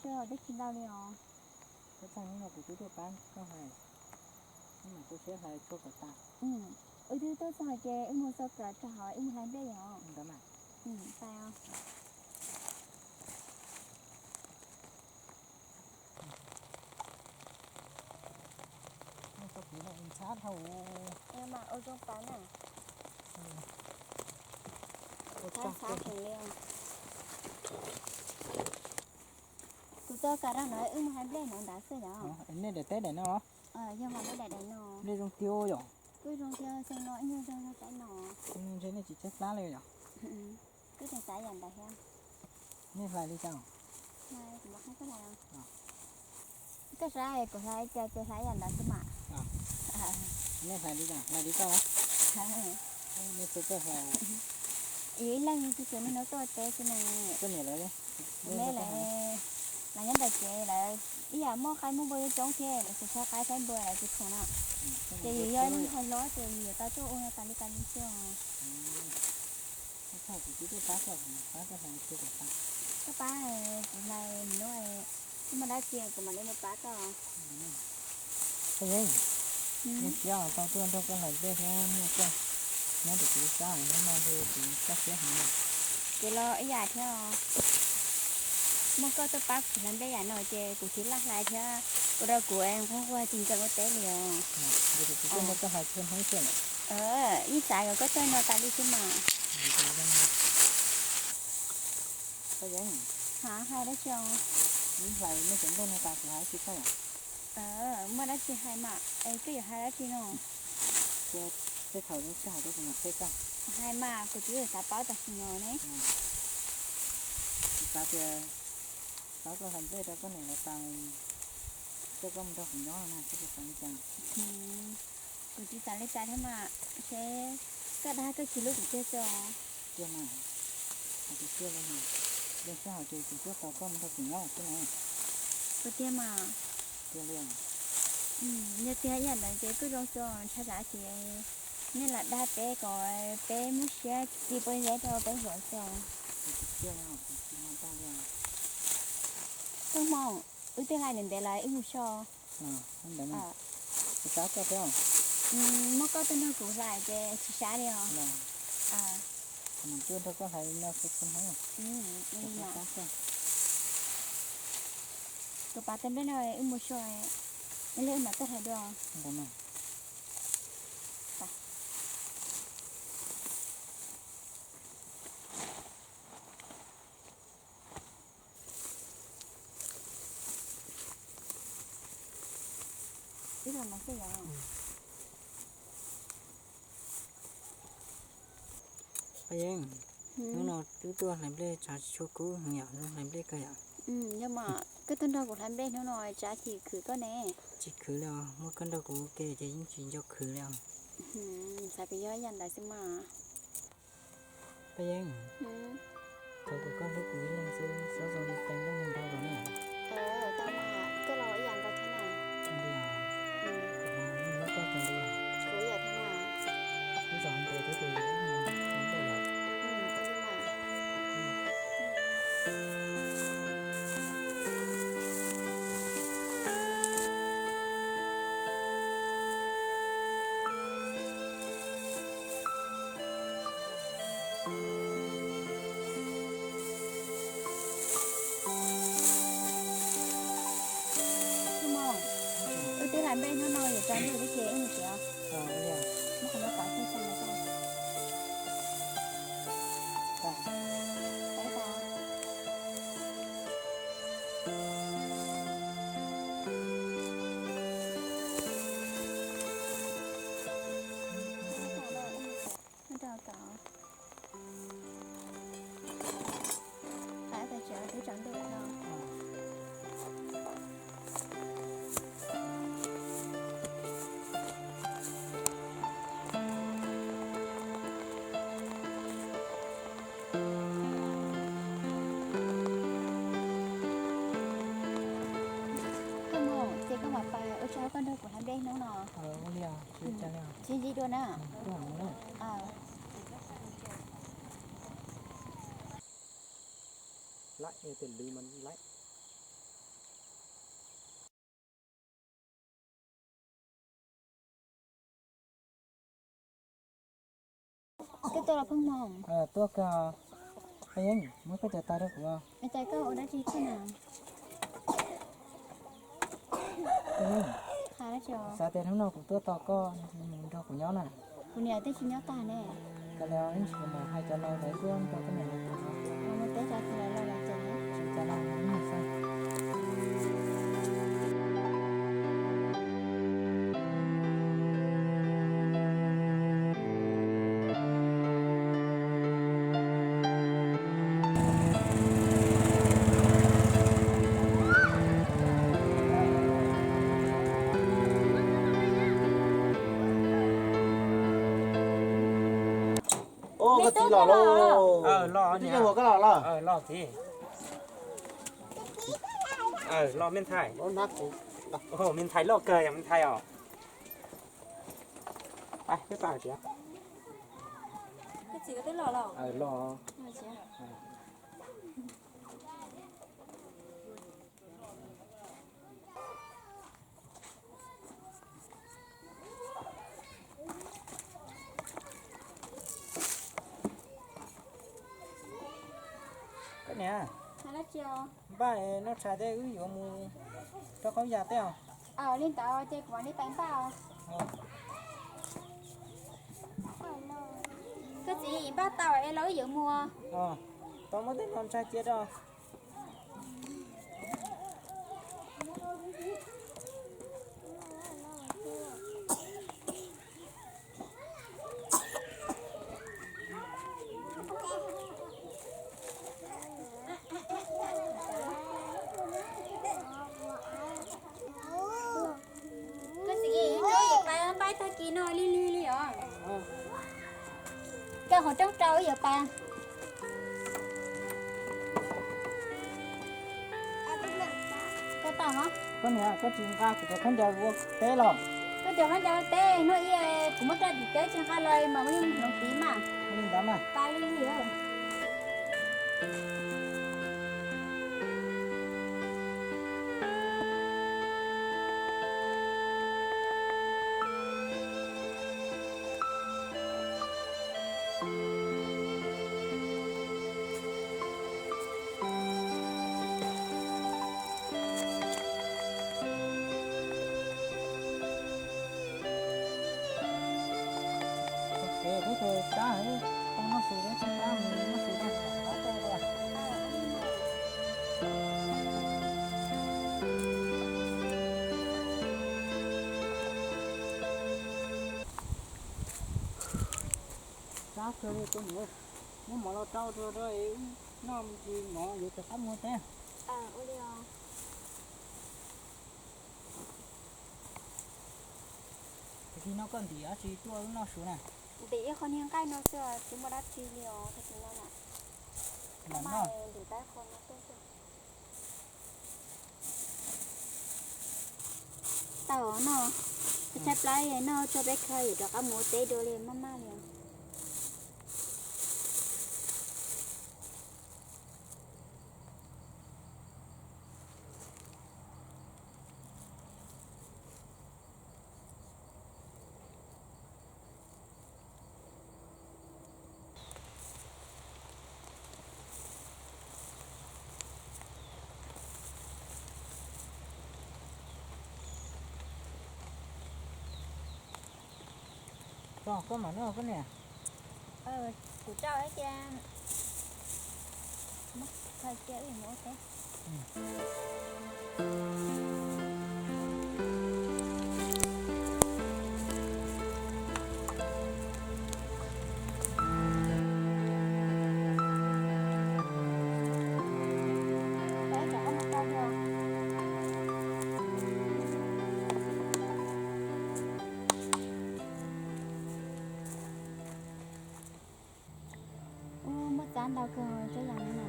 Twb tsis ntau li os. Koj txog hnub no kuv twb tuaj pab koj hlais, wb mam tu siab hlais tshuaj kom tas. Wb twb tuaj txog ces wb mus xauj kawm rau hauv wb mus hlais nplej os. Ntawd mas. Pais os. Ntxhab dhau. Mas ua zoo pais na. Ntxhab ntxhab heev li. Kuv txoj kawm rau no wb mus hlais nplej no ntawd xwb yom. Nej daim teb daim no los? Yog mas nej daim daim no. Nplej zoo tiag yom. Kuj zoo tiag, xyoo no ib nyuag zoo zoo tsaib no. Ntshe nej tsis tshaib plab li yom. Kuj tseem xav yam ntawd thiab. Nej hlais li cas? Hlais, kuv mam qhia koj hlais. Koj saib kuv hlais cas ces hlais yam ntawd xwb mas. Nej hlais li cas? Hlais li koj los? Nej tus koj hlais. Yus ib leeg xwb xwb, niaj hnub tuaj teb xwb ne. Koj niam lawv? Kuv me lawv, lawv nyob ntawm kev lawv ib yam muaj qaib muaj npua coob coob thiab lawv tsis txhob qaib txhob npua lawv tsis khoom no. Ces yus yog ib tug hlob ces yus yuav tau tuaj ua no tas li tas li xwb os. Koj pab kuv hlais, kuv hlais hnub, koj muaj dab tsi kuv mam li mus pab koj. Koj Yeeb, zoo siab tau tuaj nrog koj hlais nplej thiab muaj koj nyob rau kuv lub plab hnub no ces kuv kaj siab heev li. Kuv los ib yam thiab os. Muaj koj tuaj pab kuv hlais nplej yam no ces kuv tsis laj hlais thiab, ua rau kuv nquag nquag tsis nkees ua teb li os. Kuv tuaj nrog koj hlais txhua hnub xwb. Yeej xav kom koj tuaj no tas li xwb mas. Koj Yeeb, hais dab tsi os? Wb hlais nej cov nplej no tas kuv hais dab tsi koj yom? Muaj dab tsi hais mas, es koj yuav hais dab tsi no? Tej thaum sij hawm rau kuv mam qhia koj. Hais mas kuv twb xav paub tam sim no ne. Kuv xav tias pab koj hlais nplej rau koj niam lawv tas, coj koj mus nrog kuv nyob no na, koj puas xav li cas? Kuv tsis xav li cas thiab mas, seb koj dag koj tsis hlub kuv tiag xwb os. Tiag mas, hais tiag tiag li, zoo sij hawm ces kuv tuaj tos koj mus nrog kuv nyob xwb na. Puas tiag mas? Tiag li. Yog tiag ib yam ntawd ces kuj zoo xwb, ntshai tsam ces nej lam dag peb kom peb muab siab ci pob zeb rau peb hluas xwb os. Tiag li, kuv tsis dag li. Koj Hmoo, wb twb hlais ntev ntev lawm, wb mus so. Kuv sab koj thiab. Muab koj tuaj nrog kuv hlais ces tsis sab li os. Kuv mam tuaj nrog koj hlais li no xwb xwb na. Kuv pab tau nplej no wb mus so, ib lwm wb mam tuaj hlais dua. Ib los no xwb yom. Koj Yeeb, hnub no wb tuaj hlais nplej tshav tsis tshua kub heev yom, hlais nplej kawg yom. Yog mas koj tuaj nrog kuv hlais nplej hnub no tshav tsis khwv koj ne. Tsis khwv li os, muaj koj nrog kuv ua ke ces yeej tsis nco khwv li os. Xav kuv yog ib yam ntawd xwb mas. Paj Yeeb, thov kom koj hlub kuv ib leeg xwb, txhob zoo li Feeb Leej Nraug los na. Tau mas, koj los ib yam nkaus thiab na. Ua li os, kuv hlub koj kawg li os. Kuv ib yam thiab mas. Wb zov ntev thiab ces wb mus hlais nplej los. Wb twb hlais nplej hnub no yuav tsaus ntuj thiab ces wb mus tsev os. Muab qhov no pov tseg tso mas. Ntau kom, tab tom tsaus, twb tsaus ntuj no. Koj mus ces koj mam pais, ua tsaug koj nrog kuv hlais nplej hnub no. Sib ntsib dua na. Laim, tus lwm mas laim. Koj tuaj los Phooj Hmoo? Tuaj kawg. Paj Yeeb, muab koj cov tais rau kuv. Cov tais koj ua dab tsi thiab na? Paj Yeeb, xav tias hnub no kuv tuaj tos koj mus nrog kuv nyob na. Kuv niam twb tsis nyob tag ne. Koj li ib ntsis kuv mam hais cov laus lawv tuaj nrog koj niam los tsev. Mus teb cov laus los tsev. Cov laus ib ntsis xwb. Koj txiv los lauj. Twb yeej ua koj los lauj. Los me ntxhais. Me ntxhais loj kawg yog me ntxhais os. Koj txiv twb los los. Koj niam, npaj noj tshais teb wb yuav mus rau qaub yas teb os. Li ntawd ces kuv mam li pais npaj os. Koj txiv npaj tau es los wb yuav mus. Tau muab tej no ntsaig cia rau. Koj txiv, koj yuav pais npaj tag kis no lig lig li os. Koj qhov rooj rau wb yuav pais. Koj tau no. Koj niam, koj tsis nqa kuv cov khaub ncaws ua teb los? Koj cov khaub ncaws ua teb no ib, kuv muab rau tim teb tsis nqa los mas muaj ib hloov tid mas. Ua li ntawd mas. Pais li li. Sab kawg li tus niam, muab mov los rau rau rau wb noj me ntsis mov yuav rov qab mus teb. Tag kis no koj ntim dab tsi tuaj wb noj su na? Ntim ib qho niag nqaij no xwb, tsis muaj dab tsi li os tag kis no na. Mam noj. Ntim tau ib qho no tuaj xwb. Tau no, tshaib plab no tso peb khaws yuav rov qab mus ua teb dua li maj maj li. Koj mam noj koj niam. Kuv tso cia, muab khaws cia wb mus ua teb. Ub, muaj txab ntau kawg tsob yas no na.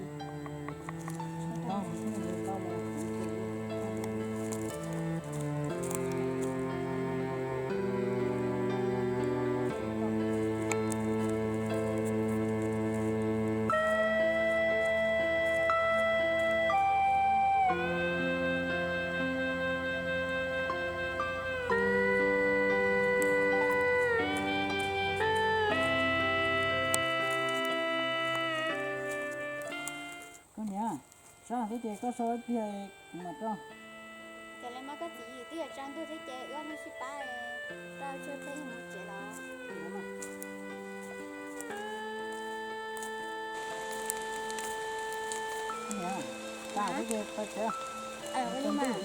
Tso thiab ces koj so ib pliag kuv mam tso. Ces lawv mas koj txiv twb yog tsaus ntuj thiab ces wb ob leeg sib pab, tso tseg peb mus tsev los. Tas thiab ces pais tsev. Ua li mas.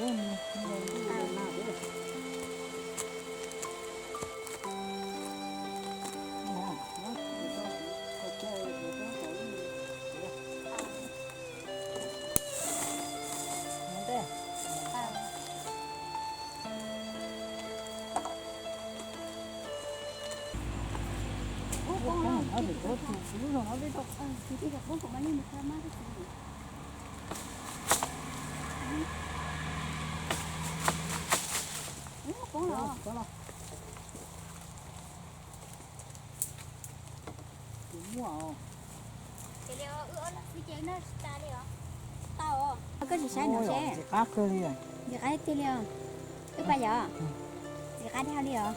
Tus muaj os. Ces li wb ob leeg xwb ces noj tsis tas li os. Tsis tau os. Koj tsis saib no seb. Ntxim qab kawg li. Ntxim qab tiag li os. Wb pais yom. Ntxim qab dhau li os.